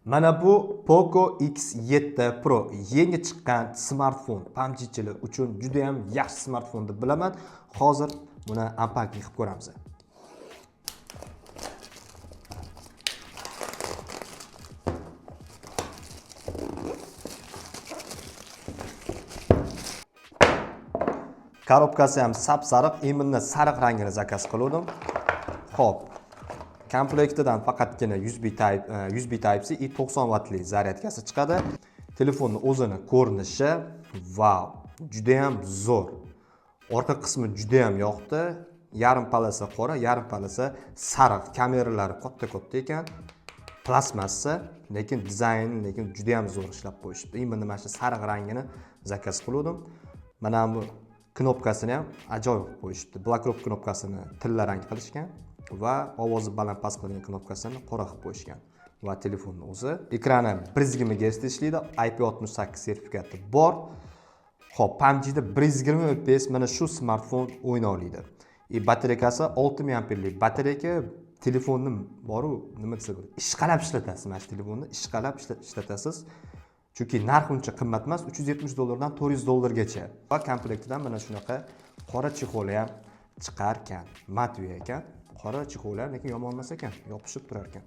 Mana bu Poco X7 Pro yangi chiqqan smartfon. PUBGchilar uchun juda ham yaxshi smartfon deb bilaman. Hozir buni unpacking qilib ko'ramiz. Korobkasi ham sap-sariq, именно sariq rangini zakaz qiluvdim. Xo'p, komplektidan faqatgina USB Type C и 90 vattli zaryadkasi chiqadi. Telefonni o'zini ko'rinishi vau, juda ham zo'r. Orqa qismi juda ham yoqdi. Yarim полоса qora, yarim полоса sariq. Kameralari katta-katta ekan. Plastmassa, lekin dizayn lekin juda ham zo'r ishlab qo'yishibdi. Именно mana shu sariq rangini zakaz qiluvdim. Mana bu knopkasini ham ajoyib qilib qo'yishibdi. Блокировка knopkasini tilla rang qilishgan va ovozi baland past qiladigan knopkasini qora qilib qo'yishgan. Va telefonni o'zi ekrani 120 Hz da ishlaydi, IP68 sertifikati bor. Xo'p, PUBG'da 120 FPS mana shu smartfon o'yna oladi. И batareykasi 6 mAhlik batareyka. Telefonni boru, nima desa bo'ladi, ishqalab ishlatasiz, mana shu telefonni ishqalab ishlatasiz. Chunki narx uncha qimmat emas, 370 dollardan 400 dollargacha. Va komplektidan mana shunaqa qora чехол ham chiqarkan. Матовый ekan. Qora чехол ham lekin yomon emas ekan, yopishib turar ekan.